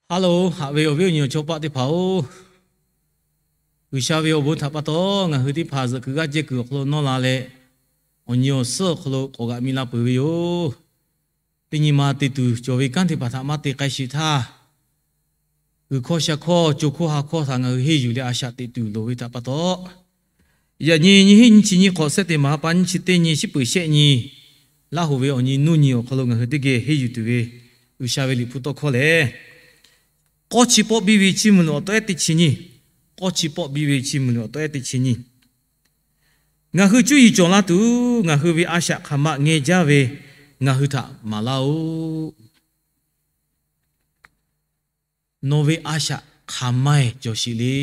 Hello, haꞈ ve awˬ viˉ awˬ nyi awˬ chawˇ paˆ teˇ hpaˍ-oˬ, G'uiˬsha ve awˬ bon htaꞈ pa taw ngaˬ hui teˇ hpaˍ zuhꞈ kuiˬ g'aˇ jehˇ kuiˬ awˬ hk'aw lo nawˇ la leh, awˬ nyi awˬ suhˉ awˬ hk'aw lo k'awꞈ g'aꞈ mi la peuˬ ve yoˬ. Teˇ nyi ma te tuˬ cawˬ ve kanˉ teˇ hpaˍ htaꞈ maˇ te k'ai sheˍ htaˇ, g'uiˬ hkawˇ sha hkawˇ co hkawˇ ha hkawˇ htaꞈ ngaˬ hui henˇ yuˬ leh a shaꞈ teꞈ tuˬ loˍ ve htaꞈ pa taw, yaꞈ nyi nyiˇ hinˉ nyiˇ chi nyiˇ hk'awꞈ sehˉ teˇ maˍ ha pa nyiˇ chi teˇ nyi shiˉ peuˍ shehˆ nyi, Laˇ hoꞈ ve awˬ nyi nuˇ nyi awˬ hk'aw lo ngaˬ hui teˇ geh henˇ yuˬ tuˬ ve G'uiˬsha ve Liꞈ hpu tawˇ hkawˇ lehˬ, K'awˇ chi pawˆ biˇ ve chiˇ mvuh liꞈ awˬ tawehˉ teˇ chi nyi, K'awˇ chi pawˆ biˇ ve chiˇ mvuh liꞈ awˬ tawehˉ teˇ chi nyi. Ngaˬ hui cuˇ yiˍ cawˬ la tuˬ, ngaˬ hui ve a shaꞈ hk'aˬ ma ngeh jaˇ ve ngaˬ hui htaꞈ maˍ laˇ-oˆ. Nawˬ ve a shaꞈ hk'aˬ ma-eˬ cawˬ sheˍ le.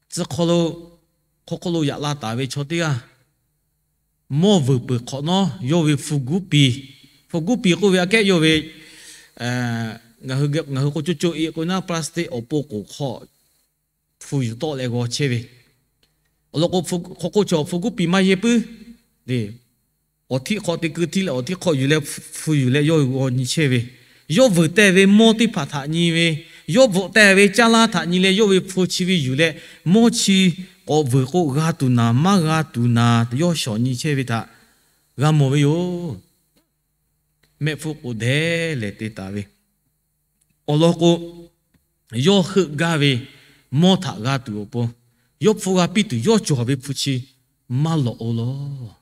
Tcuh hk'aw lo, hk'aw hk'oˆ lo yaꞈ la taˍ ve chaw teˇ g'aˇ, mawˇ vuiˬ peuˬ hk'awꞈ nawˉ yawˇ ve hpu guˉ pi, hpu guˉ pi k'oˆ ve aꞈ kehˉ yawˇ ve, ngaˬ hui k'o co co e k'o naˉ plastic awˬ pon k'oˍ hk'aw hpu yuˬ tawˆ leh g'aw chehˇ ve, awˬ lawn k'o, hk'aw hk'oˆ chaw hpu guˉ pi maˇ yehˇ puiˉ le. Awˬ htiˆ hk'aw te keu htiˆ leh awˬ htiˆ hk'aw yuˬ leh hpu yuˬ leh yawˇ hui g'aw nyi chehˇ ve, yawˇ vuiˬ teh ve mawˇ teˇ hpaˍ htaꞈ nyi ve, yawˇ bvuhꞈ teh ve caˇ lanˇ htaꞈ nyi leh yawˇ ve hpu chi ve yuˬ leh, mawˇ chi k'awꞈ vuiˬ k'o g'a tuˬ naˍ maˇ g'a tuˬ naˍ yawˇ shawˍ nyi chehˇ ve htaꞈ g'a mawˬ ve yoˬ. Mehˆ hpfuhˇ k'oˍ dehꞈ lehˬ te taˍ ve, awˬ lawn k'o, yawˇ heuˆ gaˇ ve mawˇ htaꞈ g'a tuˬ awˬ pon, yawˇ hpu g'a piˇ tuˬ yawˇ cawˬ ve hpu chi maˇ lawꞈ-o lawˬ.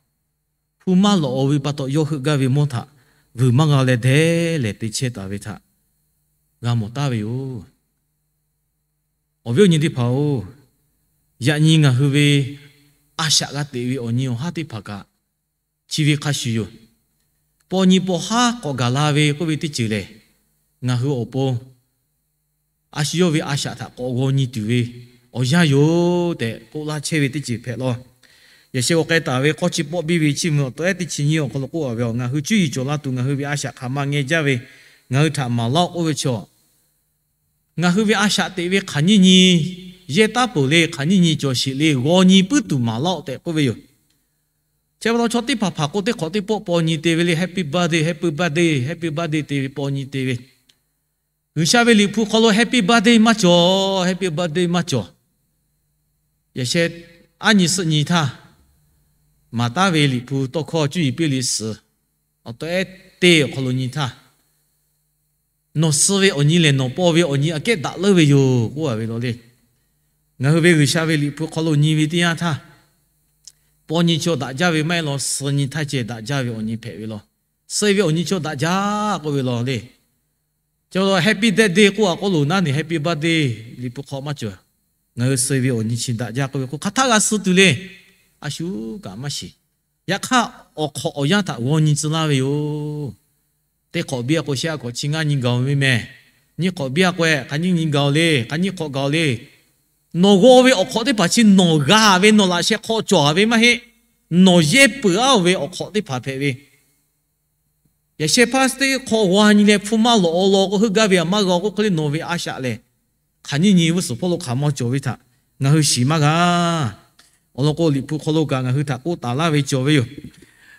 Hpu maˇ lawꞈ-o ve pa taw yawˇ heuˆ gaˇ ve mawˇ htaꞈ vuiˬ maˇ g'a leh dehꞈ lehˬ te chehˇ taˍ ve htaꞈ g'a mawˬ taˍ ve yoˬ. Awˬ viˉ awˬ nyi teˇ hpaˍ-oˬ, yaꞈ nyi ngaˬ hui ve a shaꞈ g'a teꞈ ve awˬ nyi awˬ haˉ teˇ hpaˍ kaꞈ chi ve hk'a shuˍ yoˬ. Paw nyi paw haˉ k'awꞈ gaˬ la ve k'oˆ ve teˇ ceuˬ lehˬ, ngaˬ hui awˬ pon a shu yawˇ ve a shaꞈ htaꞈ k'awꞈ g'aw nyi tuˬ ve awˬ yanˇ yoˬ tehꞈ k'oˆ laˇ chehˇ ve teˇ ceuˬ hpehꞈ law. Yaꞈ sheh g'aw k'ai taˍ ve K'awˇ chi pawˆ biˇ ve chiˇ mvuh awˬ tawehˉ teˇ chi nyi awˬ hk'aw lo k'oˆ a ve, ngaˬ hui cuˇ yiˍ cawˬ la tuˬ ngaˬ hui ve a shaꞈ hk'aˬ ma ngeh jaˇ ve ngaˬ hui htaꞈ maˍ laˇ-oˆ k'oˆ ve chaw, ngaˬ hui ve a shaꞈ teꞈ ve hk'aˬ nyiˇ nyi, yehˇ taˉ peuˬ le, hk'aˬ nyiˇ nyi cawˬ sheˍ le, g'aw nyi puiˉ tuˬ maˍ laˇ-oˆ tehꞈ k'oˆ ve yoˬ. Chi pa taw chaw teˇ hpaˍ hpaˍ k'o teˇ hk'awꞈ teˇ pawˆ paw nyi te ve le, happy birthday, happy birthday, happy birthday te ve paw nyi te ve. G'uiˬsha ve Liꞈ hpu hk'aw lo happy birthday maˇ cawˬ, happy birthday maˇ cawˬ. Yaꞈ sheh aˉ nyi suhˆ nyi htaˇ, maˍ taˉ ve Liꞈ hpu tawˇ hkawˇ cuˇ yiˍ piˇ liꞈ suhˍ awˬ tawehˉ teˇ awˬ hk'aw lo nyi htaˇ, nawˬ suh ve awˬ nyi lehˬ nawˬ paw ve awˬ nyi aꞈ kehˉ daꞈ leuˉ ve yoˬ k'oˆ a ve law le. Ngaˬ hui ve G'uiˬsha ve Liꞈ hpu hk'aw lo nyi ve teˇ yanˇ htaˇ, paw nyi chaw daꞈ jaˇ ve maˇ heˆ law, suh nyi htaˇ ceh daꞈ jaˇ ve awˬ nyi hpehꞈ ve law. Suh ve awˬ nyi chaw daꞈ jaˇ k'oˆ ve law le. Chi pa taw happy birthday k'oˆ a k'oˆ loˬ naˉ ne, happy birthday Liꞈ hpu hk'aw maˇ cawˬ. Ngaˬ hui suh ve awˬ nyi chi daꞈ jaˇ k'oˆ ve k'o, hk'aˬ htaˇ g'a suh tuˬ le. A shu kaꞈ maˇ shiˍ. Yaꞈ hk'aˇ, awˬ hk'awꞈ awˬ yanˇ htaꞈ g'aw nyi tcuh laˇ ve yoˬ. Teˇ hk'awꞈ biˇ a k'o shehˆ a hk'awꞈ chi ngaˇ nyi gaˬ-oˬ ve mehˬ. Nyiˇ hk'awꞈ biˇ a k'o hk'aˬ nyiˇ nyi gaˬ-oˬ le, hk'aˬ nyiˇ hk'awꞈ gaˬ-oˬ le. Nawˬ g'aw ve awˬ hk'awꞈ teˇ hpaˍ chi nawˬ g'a ve nawˬ laꞈ sheh hk'aw cawˬ ve maˇ heˆ. Nawˬ yehˇ peuˬ aˉ ve awˬ hk'awꞈ teˇ hpaˍ hpehꞈ ve, yaꞈ sheh plastic hk'aw g'aw nyi leh hpu maˇ lawꞈ-o law k'o, heuˆ gaˇ ve aꞈ maˇ g'a-o k'oˆ hk'e le, nawˬ ve a shaꞈ lehˬ, hk'aˬ nyiˇ nyi g'uˇ suhˍ hpawˇ lo hk'aˬ maw cawˬ ve htaꞈ ngaˬ hui shiˍ maˇ g'a. Awˬ lawn k'o, Liꞈ hpu hk'aw lo kaꞈ ngaˬ hui htaꞈ k'oˆ taˍ laˇ ve cawˬ ve yoˬ.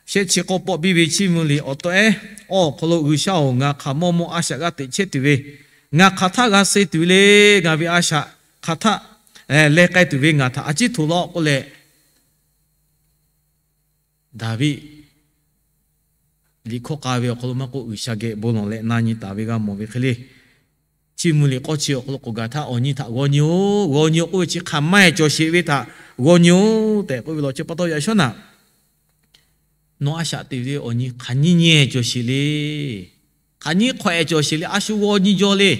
Shehˆ chi k'awˇ pawˆ biˇ ve chiˇ mvuh liꞈ awˬ tawehˉ awˬ hk'aw lo, G'uiˬsha-oˬ, ngaˬ hk'aˬ maw maw a shaꞈ g'a teꞈ chehˇ tuˬ ve, ngaˬ hk'aˬ htaˇ g'a suh tuˬ le. Ngaˬ ve a shaꞈ hk'aˬ htaˇ leh k'ai tuˬ ve ngaˬ htaꞈ a ciˉ htoꞈ law k'oˆ leh, Daˍviˆ liꞈ hkawˇ k'a ve awˬ hk'aw lo maˇ k'oˆ, G'uiˬsha geh bon lawˬ leh na nyi taˍ ve g'a mawˬ ve hk'e le. Chiˇ mvuh liꞈ k'awˇ chi awˬ hk'aw lo k'oˆ gaˬ htaˇ, awˬ nyi htaꞈ g'aw nyi-oˬ, g'aw nyi-oˬ k'oˆ ve chi hk'aˬ maˇ heˆ cawˬ sheˍ ve htaꞈ g'aw nyi-oˬ tehꞈ k'oˆ ve law. Chi pa taw yaꞈ shawˉ naꞈ, nawˬ a shaꞈ teꞈ ve awˬ nyi hk'aˬ nyiˇ nyi cawˬ sheˍ le. Hk'aˬ nyiˇ hk'awꞈ-e cawˬ sheˍ le, a shu g'aw nyi jaw le.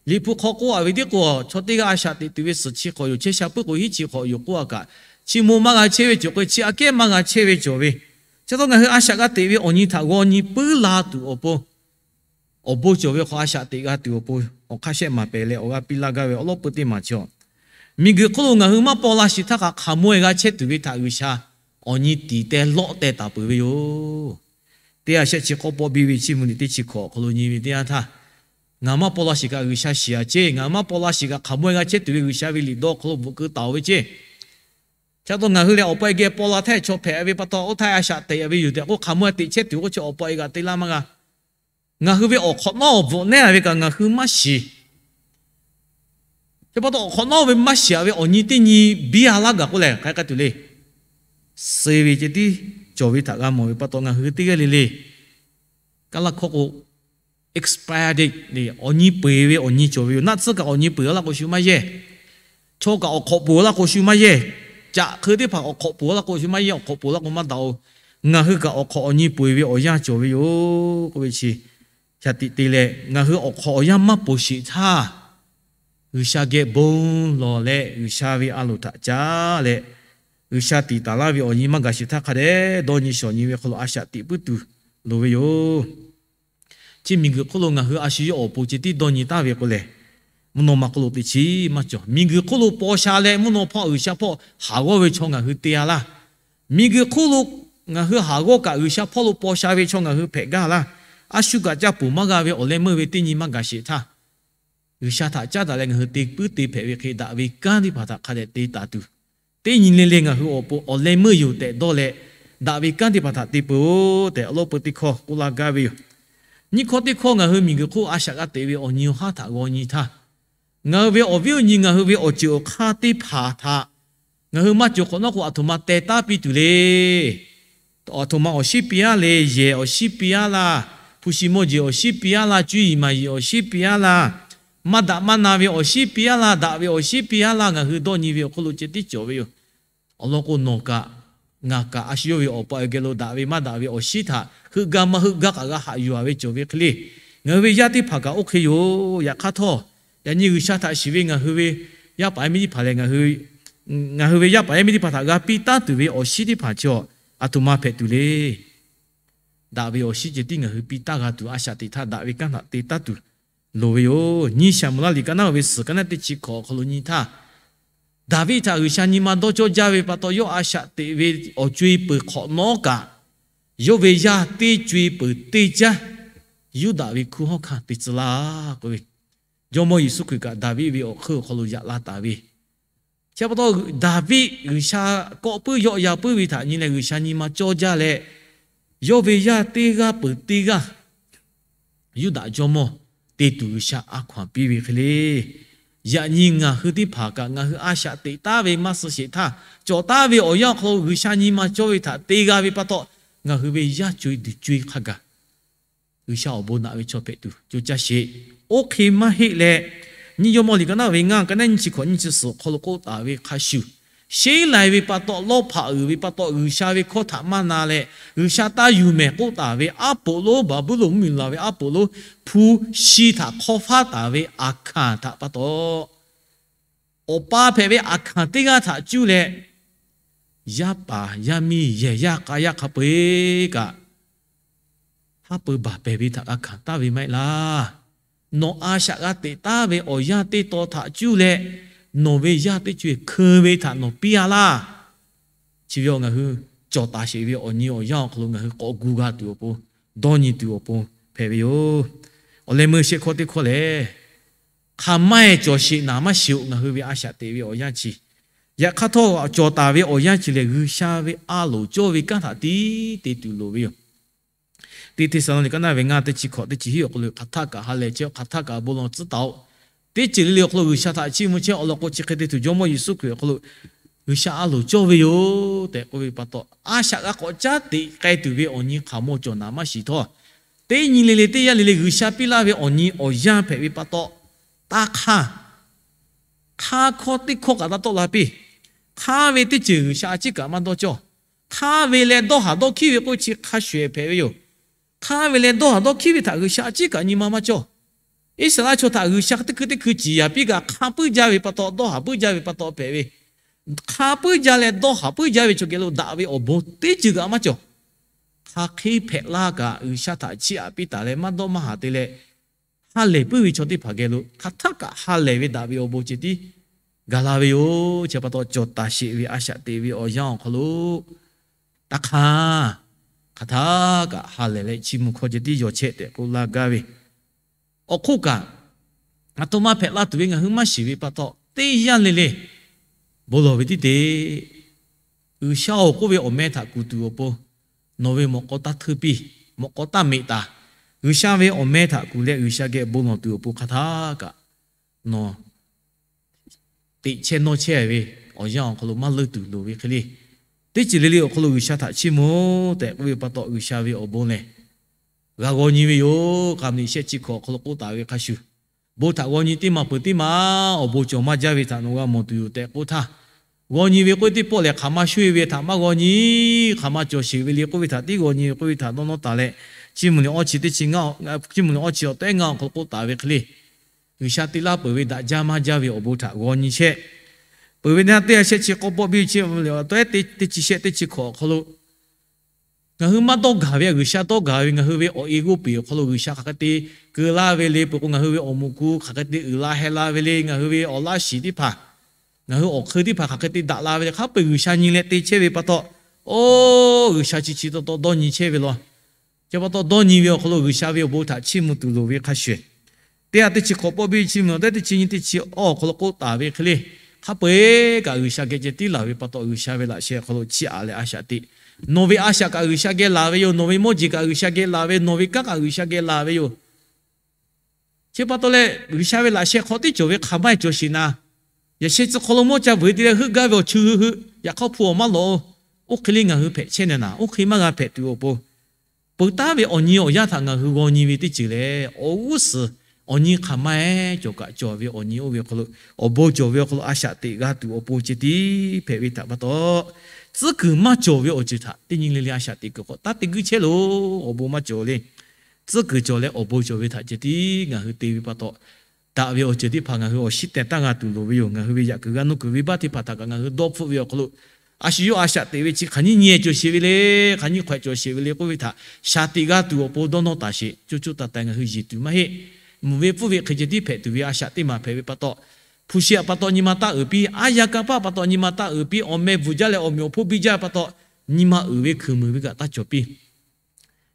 Liꞈ hpu hk'aw k'oˆ a ve tiˉ k'o, chaw teˇ g'aˇ a shaꞈ teꞈ tuˬ ve suhˍ chi hk'awꞈ yoˬ, chehˇ sha puiˉ k'o hiˉ chi hk'awꞈ yoˬ k'oˆ a kaꞈ, chi maw maˇ g'a chehˇ ve cawˬ k'o, chi aꞈ kehˉ maˇ g'a chehˇ ve cawˬ ve. Chi pa taw ngaˬ hui a shaꞈ g'a teꞈ ve awˬ nyi htaꞈ g'aw nyi puiˉ la tuˬ awˬ pon, awˬ bon cawˬ ve hk'aw a shaꞈ teꞈ g'a tuˬ awˬ pon, awˬ hk'aˇ shehˆ maˍ pehˍ leh awˬ g'aˇ piˇ laˇ gaˇ ve awˬ lawˉ pui teˇ maˬ chaw, miˬguiˬ hk'oˆ lo ngaˬ hui maˇ paw la shiˍ htaˇ kaꞈ hk'aˬ maw-e g'a chehˇ tuˬ ve htaꞈ G'uiˬsha awˬ nyi tiˍ teh lawˆ teh taˍ peuˬ ve yoˬ. Teˇ a shehˆ chi k'awˇ pawˆ biˇ ve chiˇ mvuh liꞈ teˇ chi hkawꞈ awˬ hk'aw lo nyi ve teˇ yanˇ htaˇ, ngaˬ maˇ paw la shiˍ kaꞈ G'uiˬsha shiˍ-a ceˇ. Ngaˬ maˇ paw la shiˍ kaꞈ hk'aˬ maw-e g'a chehˇ tuˬ ve G'uiˬsha ve liꞈ dawˇ hk'aw lo bvuhꞈ keu taˍ-oˬ ve ceˇ. Chi pa taw ngaˬ hui lehˬ awˬ pa-e geh paw la htaˇ chaw hpehꞈ ve pa taw, oˇ htaˇ a shaꞈ teꞈ-a ve yoˬ tehꞈ k'oˆ hk'aˬ maw-e teꞈ chehˇ tuˬ k'oˆ chi awˬ pa-e g'aꞈ te laˇ maˇ g'a. Ngaˬ hui ve awˬ hk'awꞈ nawˉ bvuhꞈ nehˉ ve kaꞈ ngaˬ hui maˇ shiˍ. Chi pa taw awˬ hk'awꞈ nawˉ ve maˇ shiˍ ve awˬ nyi teˇ nyi biˇ a laˇ gaˬ k'oˆ lehˬ, hk'aˬ hk'e tuˬ le. Suh ve ceh tiˉ cawˬ ve htaꞈ g'a mawˬ ve pa taw ngaˬ hui teˇ g'aˇ le le Kaˇlaˇ hkawˇ k'o, expired date le, awˬ nyi peu eˬ ve awˬ nyi cawˬ ve yoˬ. Naˆ tsuhˇ kaꞈ awˬ nyi peu eˬ laˇ k'o shu maˇ yehˇ. Chaw kaꞈ awˬ hk'awꞈ poˬ laˇ k'o shu maˇ yehˇ. Caꞈ hk'eu teˇ hpaˍ awˬ hk'awꞈ poˬ laˇ k'o shu maˇ yehˇ, awˬ hk'awꞈ poˬ laˇ k'o maˇ daꞈ-oˬ. Ngaˬ hui kaꞈ awˬ hk'awꞈ awˬ nyi peu eˬ ve awˬ yanˇ cawˬ ve yoˬ k'oˆ ve chi, shaˍ tiꞈ te leh ngaˬ hui awˬ hk'awꞈ awˬ yanˇ maˇ poˬ sheˍ htaˇ, G'uiˬsha geh bon lawˬ leh G'uiˬsha ve a loˍ htaꞈ caˉ leh, G'uiˬsha tiˍ taˍ laˇ ve awˬ nyi maˇ gaˬ sheˍ htaˇ hk'a dehꞈ dawˇ nyi shawˍ nyi ve hk'aw lo a shaꞈ teꞈ puiˉ tuˬ loˍ ve yoˬ. Chi miˬguiˬ hk'oˆ lo ngaˬ hui a shu yawˇ awˬ pon ceh tiˉ dawˇ nyi taˍ ve k'o lehˬ, mvuhˇ naw ma hk'oˆ lo teꞈ chiˉ maˇ cawˬ. Miˬguiˬ hk'oˆ lo paw sha leh mvuhˇ naw hpawˇ G'uiˬsha hpawˇ haˍ g'awˇ ve chaw ngaˬ hui te a laˇ. Miˬguiˬ hk'oˆ lo ngaˬ hui haˍ g'awˇ kaꞈ G'uiˬsha hpawˇ lo paw sha ve chaw ngaˬ hui hpehꞈ gaˇ laˇ. A shu kaꞈ ca ponˬ maˇ g'a ve awˬ leh meuˇ ve teˇ nyi maˇ gaˬ sheˍ htaˇ, G'uiˬsha htaꞈ caˉ daꞈ leh ngaˬ hui te puiˉ te hpehꞈ ve hk'e daꞈ ve kanˉ teˇ hpaˍ htaꞈ hk'a dehꞈ te taˍ tuˬ, teˇ nyi le le ngaˬ hui awˬ pon awˬ leh meuˇ yoˬ tehꞈ dawˇ leh, daꞈ ve kanˉ teˇ hpaˍ htaꞈ te peuˬ-oˬ tehꞈ awˬ lawn peu teˇ hkawˇ k'oˆ laˇ gaˇ ve yoˬ. Nyiˇ hkawˇ teˇ hkawˇ ngaˬ hui miˬguiˬ hk'oˆ a shaꞈ g'a teꞈ ve awˬ nyi awˬ haˉ htaꞈ g'aw nyi htaˇ, ngaˬ hui ve awˬ viˉ awˬ nyi ngaˬ hui ve awˬ ceuˬ awˬ hk'aˇ teˇ hpaˍ htaꞈ ngaˬ hui maˇ cawˬ hk'awꞈ nawˉ k'o, aˬ htoꞈ ma teh taˉ piˇ tuˬ le. Aˬ htoꞈ ma awˬ shiˉ piˇ aˉ le, yehˬ awˬ shiˉ piˇ aˉ laˇ, hpu shi mawˇ jeˬ awˬ shiˉ piˇ aˉ laˇ, cuˇ yiˍ maˍ yiˍ awˬ shiˉ piˇ aˉ laˇ, maˇ daꞈ maˇ na ve awˬ shiˉ piˇ aˉ laˇ, daꞈ ve awˬ shiˉ piˇ aˉ laˇ, ngaˬ hui dawˇ nyi ve awˬ hk'aw lo ceh tiˉ cawˬ ve yoˬ. Awˬ lawn k'o, nawˬ kaꞈ ngaˬ kaꞈ a shu yawˇ ve awˬ pa awˬ geh lo daꞈ ve maˇ daꞈ ve awˬ shiˉ htaꞈ heuˆ gaˇ maˇ heuˆ gaˇ kaꞈ g'a haꞈ yuˬ a ve cawˬ ve hk'e le. Ngaˬ hui ve yaˇ teˇ hpaˍ kaꞈ oˇ hk'e yoˬ. Yaꞈ hk'aˇ htawˇ, yaꞈ nyi G'uiˬsha htaꞈ shiˍ ve ngaˬ hui ve yaˇ paˍ yaˇ miˇ teˇ hpaˍ lehˬ, ngaˬ hui ve yaˇ paˍ yaˇ miˇ teˇ hpaˍ htaꞈ g'a piˇ taˉ tuˬ ve awˬ shiˉ teˇ hpaˍ chi aˬ htoꞈ ma hpehꞈ tuˬ le. Daꞈ ve awˬ shiˉ ceh tiˉ ngaˬ hui piˇ taˉ g'a tuˬ, a shaꞈ teꞈ htaˇ daꞈ ve kanˉ htaꞈ te taˉ tuˬ loˍ ve yoˬ. Nyiˇ Saˍmo laˇ liꞈ ka naˉ ve suhˍ ka naˉ teˇ chi hkawꞈ awˬ hk'aw lo nyi htaˇ, Daˍviˆ htaꞈ G'uiˬsha nyi ma dawˇ cawˇ jaˇ ve pa taw, yawˇ a shaꞈ teꞈ ve awˬ co e peuˬ hk'awꞈ nawˉ kaꞈ, yawˇ ve yaˇ teˇ co e peuˬ teˇ caˉ Yuˇdaꞈ ve hkunˉ hawˉ hkanˇ te tcuh laˇ k'oˆ ve, Jawˇmawˇ Yeˍsuˆ Hkriꞈ kaꞈ Daˍviˆ ve awˬ hk'eun awˬ hk'aw lo yaꞈ la taˍ ve, chi pa taw Daˍviˆ G'uiˬsha kawˆ puiˉ yawˆ yan puiˉ ve htaꞈ nyi leh G'uiˬsha nyi ma cawˇ jaˇ leh, yawˇ ve yaˇ teˇ g'aˇ peuˬ teˇ g'aˇ Yuˇdaꞈ jawˇmawˇ te tuˬ G'uiˬsha a hkaw anˬ piˇ ve hk'e le. Yaꞈ nyi ngaˬ hui teˇ hpaˍ kaꞈ ngaˬ hui a shaꞈ teꞈ taˉ ve maˇ suh sheˍ htaˇ, cawˬ taˉ ve awˬ yanˇ awˬ hk'aw lo G'uiˬsha nyi ma cawˇ ve htaꞈ te g'a ve pa taw, ngaˬ hui ve yaˇ co e duˬ co e hk'a gaˬ G'uiˬsha awˬ bon naꞈ ve chaw hpehꞈ tuˬ co caˇ sheˍ. Oˇ hk'e maˇ heˆ leh, nyiˇ Jawˇmawˇ liꞈ ka naˉ ve ngaˇ ka naˉ nyiˇ chi hkawꞈ nyiˇ chi suhˍ awˬ hk'aw lo k'oˆ taˍ ve hk'a shuˍ, sheˉ lai ve pa taw, lawˇ hpaꞈ uiˍ ve pa taw, G'uiˬsha ve hkawˇ htaꞈ maˇ na leh G'uiˬsha taˇ yuˬ mehˍ k'oˆ taˍ ve aˉ poꞈ lonˉ, Baˍbuˍlonˍ mvuhˇmiˬ laˬ ve aˉ poꞈ lonˉ hpu shi htaꞈ hk'aw faˉ taˍ ve aˬ hkanˍ htaꞈ pa taw, awˬ pa hpehꞈ ve aˬ hkanˍ teˇ g'aˇ htaꞈ cuˇ leh, yaˇ paˍ yaˇ miˇ yehˬ yaˇ k'a yaˇ hk'a peu-eˬ kaꞈ, haˉ pui baˬ pehˍ ve htaꞈ g'a hkanˍ taˍ ve maˇ heˆ laˇ. Nawˬ a shaꞈ g'a teꞈ taˉ ve awˬ yanˇ teˇ taw htaꞈ cuˇ leh, nawˬ ve yaˇ teˇ co e hkeu ve htaꞈ nawˬ piˇ a laˇ. Chi ve awˬ ngaˬ hui cawˬ taˍ sheˍ ve awˬ nyi awˬ yanˇ awˬ hk'aw lo ngaˬ hui k'awꞈ gu g'a tuˬ awˬ pon, dawˇ nyi tuˬ awˬ pon hpehꞈ ve yoˬ. Awˬ leh meuˇ shehˆ hkawˇ teˇ hkawˇ lehˬ, hk'aˬ ma-e cawˬ sheˍ naˍ maˇ sheˍ-oˬ, ngaˬ hui ve a shaꞈ teꞈ ve awˬ yanˇ chi. Yaꞈ hk'aˇ htawˇ, cawˬ taˍ ve awˬ yanˇ chi lehˬ, G'uiˬsha ve a loˍ cawˇ ve kanˉ htaꞈ tiˉ te tuˬ loˍ ve yoˬ. Teˇ Hteˇsaˍlawˇniˆ ka naˉ ve ngaˇ teˇ chi hkawꞈ teˇ chi hiˆ awˬ hk'aw lo, hk'aˬ htaˇ kaꞈ ha lehˬ chehˇ-oˆ, hk'aˬ htaˇ kaꞈ bon lawˬ tcuhˉ taˍ-oꞈ. Teˇ ceuˬ le le awˬ hk'aw lo G'uiˬsha htaꞈ chiˇ mvuh chehˇ awˬ lawn k'o, chi hk'e te tuˬ Jawˇmawˇ Yeˍsuˆ Hkriꞈ awˬ hk'aw lo G'uiˬsha a loˍ cawˇ ve yoˬ tehꞈ k'oˆ ve pa taw, a shaꞈ g'a k'awꞈ caˉ teꞈ k'ai tuˬ ve awˬ nyi hk'aˬ maw cawˬ naˍ maˇ shiˍ htawˇ, teˇ nyi le le teˇ yanˇ le le G'uiˬsha piˇ laˇ ve awˬ nyi awˬ yanˇ hpehꞈ ve pa taw, taˇ hk'aˇ hk'aˇ hkawˇ teˇ hkawˇ kaꞈ taˇ tawˆ la piˇ. Hk'aˇ ve teˇ ceuˬ G'uiˬsha a ciˉ kaꞈ maˇ dawˇ cawˇ. Hk'aˇ ve leh dawˇ haˍ dawˇ hkiˉ ve k'oˆ chi hk'a shuˍ-ehˍ hpehꞈ ve yoˬ. Hk'aˇ ve leh dawˇ haˍ dawˇ hkiˉ ve htaꞈ G'uiˬsha a ciˉ kaꞈ nyi ma maˇ cawˇ. Iˉsaˍreˍlaˆ chaw htaꞈ G'uiˬsha teˇ hkui teˇ hkui ciˍ yanˍ piˇ kaꞈ, hk'a puiˉ jaˇ ve pa taw, dawˇ haˍ puiˉ jaˇ ve pa taw hpehꞈ ve, hk'a puiˉ jaˇ leh dawˇ haˍ puiˉ jaˇ ve chaw geh lo daꞈ ve awˬ bon teˇ ceuˬ kaꞈ maˇ cawˬ. Hk'aˬ hk'e hpehꞈ laˇ kaꞈ, G'uiˬsha htaꞈ chiˇ aꞈ piˇ taˍ leh maˇ dawˇ maˇ haˍ te leh, ha lehˬ puiˉ ve chaw teˇ hpaˍ geh lo hk'aˬ htaˇ kaꞈ ha lehˬ ve daꞈ ve awˬ bon ceh tiˉ gaˬ la ve yoˬ. Chi pa taw, cawˬ taˍ sheˍ ve a shaꞈ teꞈ ve awˬ yanˇ awˬ hk'aw lo taˇ hk'aˇ, hk'aˬ htaˇ kaꞈ ha lehˬ leh chiˇ mvuh hkawˇ ceh tiˉ yaw chehˇ tehꞈ k'oˆ laˇ gaˇ ve, awˬ hk'oˆ kaꞈ, aˬ htoꞈ ma hpehꞈ la tuˬ ve ngaˬ hui maˇ shiˍ ve pa taw, teˇ yanˇ le le bon lawˬ ve tiˉ te. G'uiˬsha-oˬ k'oˆ ve awˬ meh htaꞈ kuˬ tuˬ awˬ pon, nawˬ ve mawꞈ k'aw taˇ hteuˇ piˇ, mawꞈ k'aw taˇ meꞈ taˍ. G'uiˬsha ve awˬ meh htaꞈ kuˬ leh G'uiˬsha geh bon lawˬ tuˬ awˬ pon hk'aˬ htaˇ kaꞈ nawˬ teꞈ chehˇ nawˇ chehˇ ve awˬ yanˇ awˬ hk'aw lo maˇ leuˇ tuˬ loˍ ve hk'e le. Teˇ ceuˬ le le awˬ hk'aw lo G'uiˬsha htaꞈ chiˇ mvuh tehꞈ k'oˆ ve pa taw, G'uiˬsha ve awˬ bon lehˬ g'a g'aw nyi ve yoˬ. K'a meuꞈ shehˆ chi hkawꞈ awˬ hk'aw lo k'oˆ taˍ ve hk'a shuˍ, bon htaꞈ g'aw nyi teˇ maˬ peuˬ teˇ maˬ awˬ bon cawˬ maˇ jaˇ ve htaꞈ nawˬ g'a mawˬ tuˬ yoˬ tehꞈ k'oˆ htaˇ, g'aw nyi ve k'oˆ ve teˇ pawˆ lehˬ, hk'aˬ ma shuˉ e ve htaꞈ maˇ g'aw nyi, hk'aˬ ma cawˬ sheˍ ve le k'oˆ ve htaꞈ tiˉ g'aw nyi ve k'oˆ ve htaꞈ dawˇ nawˇ taˍ leh, Chiˇ mvuh liꞈ awˇ chi teˇ chi ngaˇ, Chiˇ mvuh liꞈ awˇ chi awˬ tehˉ ngaˇ awˬ hk'aw lo k'oˆ taˍ ve hk'e le, G'uiˬsha te laˇ peuˬ ve daꞈ jaˇ maˇ jaˇ ve awˬ bon htaꞈ g'aw nyi chehˇ. Peuˬ ve naˇ teˇ ha shehˆ chi k'awˇ pawˆ biˇ chi awˬ tehˉ teˇ chi shehˆ teˇ chi hkawꞈ awˬ hk'aw lo ngaˬ hui maˇ dawˇ gaˬ ve, G'uiˬsha dawˇ gaˬ ve, ngaˬ hui ve awˬ e g'oˇ peˬ awˬ hk'aw lo G'uiˬsha hk'aˬ hk'e te keu laˇ ve le, peuˬ k'o ngaˬ hui ve awˬ moˍ ku hk'aˬ hk'e te uiˍ la heh la ve le, ngaˬ hui ve awˬ laˇ shiˍ teˇ hpaˍ, ngaˬ hui awˬ hk'eun teˇ hpaˍ hk'aˬ hk'e te daꞈ la ve le, hk'a peu-eˬ G'uiˬsha nyi leh te chehˇ ve pa taw, oˇ G'uiˬsha chi chi taw taw dawˇ nyi chehˇ ve law. Chi pa taw dawˇ nyi ve awˬ hk'aw lo G'uiˬsha ve awˬ bon htaꞈ chiˇ mvuh tuˬ loˍ ve hk'a shuˍ, teˇ ha teˇ chi hkawꞈ pawˆ biˇ chi mvuh awˬ tehˉ teˇ chi nyiˇ teˇ chi awˇ awˬ hk'aw lo k'oˆ taˍ ve hk'e le, hk'a peu-eˬ kaꞈ G'uiˬsha geh ceh tiˉ laˬ ve pa taw, G'uiˬsha ve laꞈ sheh awˬ hk'aw lo chiˇ aꞈ leh a shaꞈ teꞈ. Nawˬ ve a shaꞈ kaꞈ G'uiˬsha geh laˬ ve yoˬ. Nawˬ ve mawˇ jeˬ kaꞈ G'uiˬsha geh laˬ ve, nawˬ ve kanˉ kaꞈ G'uiˬsha geh laˬ ve yoˬ. Chi pa taw leh, G'uiˬsha ve laꞈ sheh hk'aw tiˉ cawˬ ve hk'aˬ ma cawˬ sheˍ na. Yaꞈ sheh tcuh hk'aw lo mawˇ ca vuiˬ te leh heuˆ gaˇ ve awˬ cheuˇ hui hui, yaꞈ hk'aˇ hpu awˬ maˇ lawꞈ-o. Oˇ hk'e le ngaˬ hui hpehꞈ chehˇ na naˍ, oˇ hk'e maˇ g'a hpehꞈ tuˬ awˬ pon, peuˬ taˉ ve awˬ nyi awˬ yanˇ htaꞈ ngaˬ hui g'aw nyi ve teˇ ceuˬ lehˬ, awˬ g'uˇ suhˍ awˬ nyi hk'aˬ ma-ehˉ cawˬ kaꞈ cawˬ ve awˬ nyi oˇ ve awˬ hk'aw lo, awˬ bon cawˬ ve awˬ hk'aw lo a shaꞈ teꞈ g'a tuˬ awˬ pon ceh tiˉ hpehꞈ ve htaꞈ pa taw, tcuhˉ kuiˬ maˇ cawˬ ve awˬ ceuˬ htaꞈ teˇ nyi le le a shaꞈ teꞈ kuiˬ k'awꞈ taˉ te guiˇ chehˇ loˬ. Awˬ bon maˇ cawˬ le. Tcuhˉ kuiˬ cawˬ leh awˬ bon cawˬ ve htaꞈ ceh tiˉ ngaˬ hui te ve pa taw, daꞈ ve awˬ ceuˬ teˇ hpaˍ ngaˬ hui awˬ shinˉ teh taˇ g'a tuˬ loˍ ve yoˬ. Ngaˬ hui ve yaꞈ kuiˬ g'a nuˇ kuiˬ venˇbaˆ teˇ hpaˍ htaꞈ kaꞈ ngaˬ hui dawˇ hpfuhˆ ve awˬ hk'aw lo, a shu yawˇ a shaꞈ teꞈ ve chi hk'aˬ nyiˇ nyi cawˬ sheˍ ve le, hk'aˬ nyiˇ hk'awehꞈ cawˬ sheˍ ve le k'oˆ ve htaꞈ shaˍ tiꞈ g'a tuˬ awˬ pon dawˇ nawˇ taˍ sheˍ. Coˇ coˇ taiˍ taiˍ ngaˬ hui yeˬ tuˬ maˇ heˆ. Mvuhˬ ve pfuhˇ ve hk'e ceh tiˉ hpehꞈ tuˬ ve a shaꞈ teˇ maˬ hpehꞈ ve pa taw, hpu shi htaꞈ pa taw nyi ma taˇ uiˍ piˇ, aˉ yaˇ kanˇ paˆ pa taw nyi ma taˇ uiˍ piˇ, awˬ meh bvuhˬ jaˇ leh awˬ meꞈ awˬ hponˇ biˇ jaˇ pa taw, nyi ma uiˍ ve hkuiˬ muiˬ ve kaꞈ taˇ cawˬ piˇ.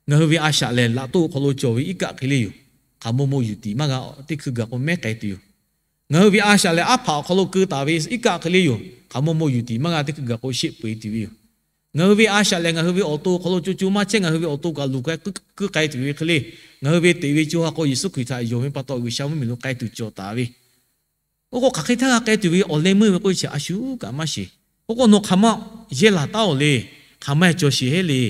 Ngaˬ hui ve a shaꞈ lehˬ, laꞈ toˆ awˬ hk'aw lo cawˬ ve iˉ kaˆ hk'e le yoˬ. Hk'aˬ maw maw yuˬ tiˍ maˇ g'a, teˇ hkui gaˬ k'o mehˉ k'ai tuˬ yoˬ. Ngaˬ hui ve a shaꞈ lehˬ, aˉ hpaꞈ awˬ hk'aw lo keu taˍ ve iˉ kaˆ hk'e le yoˬ. Hk'aˬ maw maw yuˬ tiˍ maˇ g'a, teˇ hkui gaˬ k'o sheˆ peu-eˬ tuˬ ve yoˬ. Ngaˬ hui ve a shaꞈ lehˬ, ngaˬ hui ve awˬ to awˬ hk'aw lo co co maˇ chehˇ, ngaˬ hui ve awˬ to kaꞈ luˬ k'ai keu k'ai tuˬ ve hk'e le, ngaˬ hui ve teꞈ ve co ha k'o Yeˍsuˆ Hkriꞈ htaꞈ yonˍ ve pa taw, G'uiˬsha mvuhˇmiˬ lo k'ai tuˬ cawˬ taˍ ve Oˇ k'o hk'aˬ hk'e htaˇ g'a k'ai tuˬ ve awˬ leh meuˇ ve k'oˆ ve chi a shu kaꞈ maˇ shiˍ. Oˇ k'o nawˬ hk'aˬ ma yehˇ laˬ taˉ-oˬ le. Hk'aˬ ma cawˬ sheˍ heˉ le.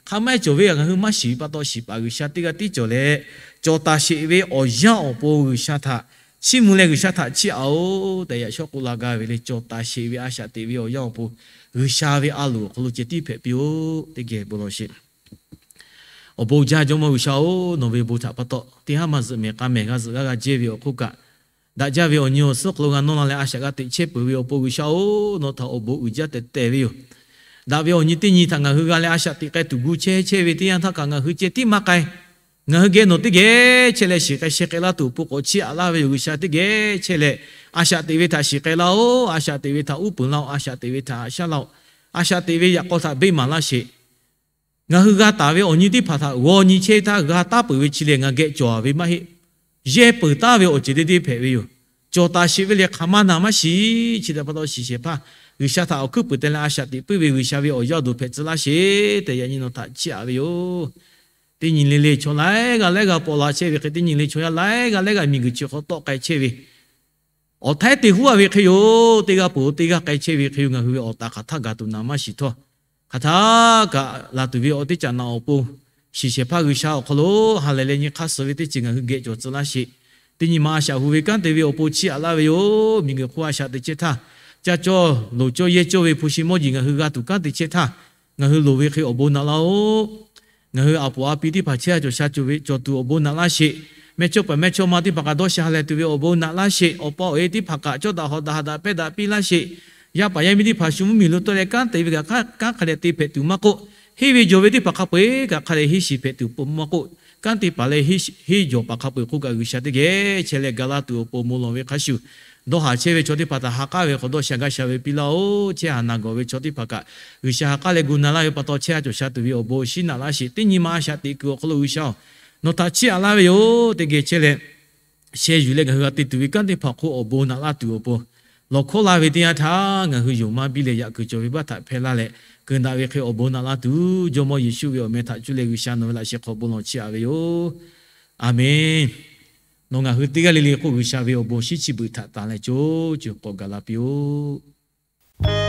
Hk'aˬ ma cawˬ ve ngaˬ hui maˇ shiˍ ve pa taw, shiˍ paˍ G'uiˬsha teˇ g'aˇ tiˉ cawˬ leh, cawˬ taˍ sheˍ ve awˬ yanˇ awˬ pon G'uiˬsha htaꞈ chiˇ mvuh leh G'uiˬsha htaꞈ chiˇ aꞈ-oˬ tehꞈ yaꞈ shawˉ k'oˆ la gaˇ ve le. Cawˬ taˍ sheˍ ve a shaꞈ teꞈ ve awˬ yanˇ awˬ pon G'uiˬsha ve a loˍ awˬ hk'aw lo ceh tiˉ hpehꞈ piˇ-oˆ. Teˇ geh bon lawˬ sheˍ. Awˬ bon uiˍ jaˇ Jawˇmawˇ G'uiˬsha-oˬ, nawˬ ve bon htaꞈ pa taw teˇ haˉ maˇ zuhꞈ mehˍ k'a mehˍ g'a zuhꞈ g'aˇ g'a jehˇ ve awˬ hk'oˆ kaꞈ, daꞈ jaˇ ve awˬ nyi awˬ suhˉ hk'aw lo g'a nawˇ la leh a shaꞈ g'a teꞈ chehˇ peuˬ ve awˬ pon G'uiˬsha-oˬ, nawˬ htaꞈ awˬ bon uiˍ jaˇ tehꞈ tehˬ ve yoˬ. Daꞈ ve awˬ nyi teˇ nyi htaꞈ ngaˬ hui g'a leh a shaꞈ teꞈ k'ai tuˬ gu chehˇ chehˇ ve teˇ yanˇ htaˇ kaꞈ ngaˬ hui ceh tiˉ maˇ k'ai. Ngaˬ hui geh nawˬ teˇ geh chehˇ leh shiˍ k'ai sheh k'ai laˇ tuˬ awˬ pon k'awꞈ chiˇ aꞈ laˇ ve yoˬ. G'uiˬsha teˇ geh chehˇ leh a shaꞈ teꞈ ve htaꞈ shiˍ k'ai laˇ-oˆ. A shaꞈ teꞈ ve htaꞈ uˉ peunˍ laˇ-oˆ. A shaꞈ teꞈ ve htaꞈ haꞈ shaˉ laˇ-oˆ. A shaꞈ teꞈ ve yaꞈ k'aw htaꞈ beˇ maˍ laˇ sheˍ. Ngaˬ hui g'a taˍ ve awˬ nyi teˇ hpaˍ htaꞈ g'aw nyi chehˇ htaˇ g'a taˉ peuˬ ve chi lehˬ ngaˬ geh cawˬ ve maˇ heˆ. Yehˇ peuˬ taˉ ve awˬ ceuˬ deˇ deˇ hpehꞈ ve yoˬ. Cawˬ taˍ sheˍ ve lehˬ hk'aˬ ma naˬ maˇ shiˍ. Chi htaꞈ pa taw shiˍ shehˍ hpaˇ G'uiˬsha htaꞈ awˬ hkuiˉ puiˍ te leh a shaꞈ teꞈ puiˉ ve G'uiˬsha ve awˬ yaˇ awˬ duˬ hpehꞈ tcuh laˇ sheˍ tehꞈ yaꞈ nyi nawˬ htaꞈ chiˇ aꞈ ve yoˬ. Teˇ nyi le le chaw laiˉ g'aˇ laiˉ g'aˇ paw la chehˇ ve hk'e, teˇ nyi le chaw yaˇ laiˉ g'aˇ laiˉ g'aˇ miˬguiˬ chi hk'aw tawˆ k'ai chehˇ ve awˬ htaiˉ te huˉ a ve hk'e yoˬ. Teˇ g'aˇ peuˬ-oˬ, teˇ g'aˇ k'ai chehˇ ve hk'e yoˬ. Ngaˬ hui ve awˬ taˍ hk'aˬ htaˇ gaˬ tuˬ naˍ maˇ shiˍ htawˇ, hk'aˬ htaˇ kaꞈ laˬ tuˬ ve awˬ teˇ caꞈ naꞈ awˬ pon shiˍ shehˍ hpaˇ G'uiˬsha awˬ hk'aw lo ha lehˬ leh nyi hk'aˇ suh ve teˇ ceuˬ ngaˬ hui geh cawˬ tcuh laˇ sheˍ. Teˇ nyi ma a shaꞈ hu ve kanˉ te ve awˬ pon chiˇ aꞈ laˇ ve yoˬ. Miˬguiˬ hk'oˆ a shaꞈ te chehˇ htaˇ, caˇ cawˇ loˍ cawˇ yehˇ cawˇ ve hpu shi mawˇ jeˬ ngaˬ hui g'a tuˬ kanˉ te chehˇ htaˇ, ngaˬ hui loˍ ve hk'e awˬ bon naꞈ laˇ-oˆ. Ngaˬ hui a poˍ a pi teˇ hpaˍ chehˇ a cawˬ sha cawˬ ve cawˬ tuˬ awˬ bon naꞈ laˇ sheˍ. Mehˇchawˇ paˍ mehˇchawˇma teˇ hpaˍ kaꞈ dawˇ sha ha lehˬ tuˬ ve awˬ bon naꞈ laˇ sheˍ. Awˬ pa awˬ e teˇ hpaˍ kaꞈ cawˇ daꞈ hawˍ daꞈ ha daꞈ pehˇ daꞈ piˇ laˇ sheˍ. Yaˇ paˍ yaˇ miˇ teˇ hpaˍ shu mvuhˇmiˬ lo tawˆ leh kanˉ te ve kaꞈ kanˉ hk'a dehꞈ te hpehꞈ tuˬ maˇ k'oˆ, henˇ ve jawˬ ve teˇ hpaˍ hk'a peu-eˬ kaꞈ hk'a dehꞈ henˇ shiˍ hpehꞈ tuˬ maˇ k'oˆ, kanˉ te paˍ leh henˇ jawˬ paˍ hk'a peu-eˬ hk'oˆ kaꞈ G'uiˬsha teˇ geh chehˇ leh ga laˇ tuˬ awˬ pon mawˬ lawˬ ve hk'a shuˍ, dawˇ haˍ chehˇ ve chaw teˇ hpaˍ htaꞈ ha k'aˉ ve hk'awꞈ dawˇ sha gaˇ sha ve piˇ laˇ-oˆ. Chehˇ haˍ naˬ gawˬ ve chaw teˇ hpaˍ kaꞈ G'uiˬsha ha k'aˉ leh gu na laˇ ve pa taw chehˇ a cawˬ sha tuˬ ve awˬ bon shinˉ naꞈ laˇ sheˍ. Teˇ nyi ma a shaꞈ teꞈ kuiˬ awˬ hk'aw lo G'uiˬsha-oˬ, nawˬ htaꞈ chiˇ aꞈ laˇ ve yoˬ. Teˇ geh chehˇ leh sheh yuˬ leh ngaˬ hui g'a te tuˬ ve kanˉ teˇ hpaˍ hk'oˆ awˬ bon naꞈ laˇ tuˬ awˬ pon lawˬ hkawˉ laˇ ve teˇ yanˇ htaˇ, ngaˬ hui yonˍ maˇ biˇ leh yaꞈ kuiˬ cawˬ ve baˆ htaꞈ hpehˇ laˇ leh, kuˬ daꞈ ve hk'e awˬ bon naꞈ laˇ tuˬ Jawˇmawˇ Yeˍsuˆ ve awˬ meh htaꞈ cuˇ leh G'uiˬsha nawˬ ve laꞈ sheh hk'aw bon lawˬ chiˇ aꞈ ve yoˬ. A menˬ. Nawˬ ngaˬ hui teˇ g'aˇ le le k'o, G'uiˬsha ve awˬ bon shinˉ chi beuꞈ htaꞈ tanˬ leh co co k'awꞈ gaˬ la piˇ-oˆ.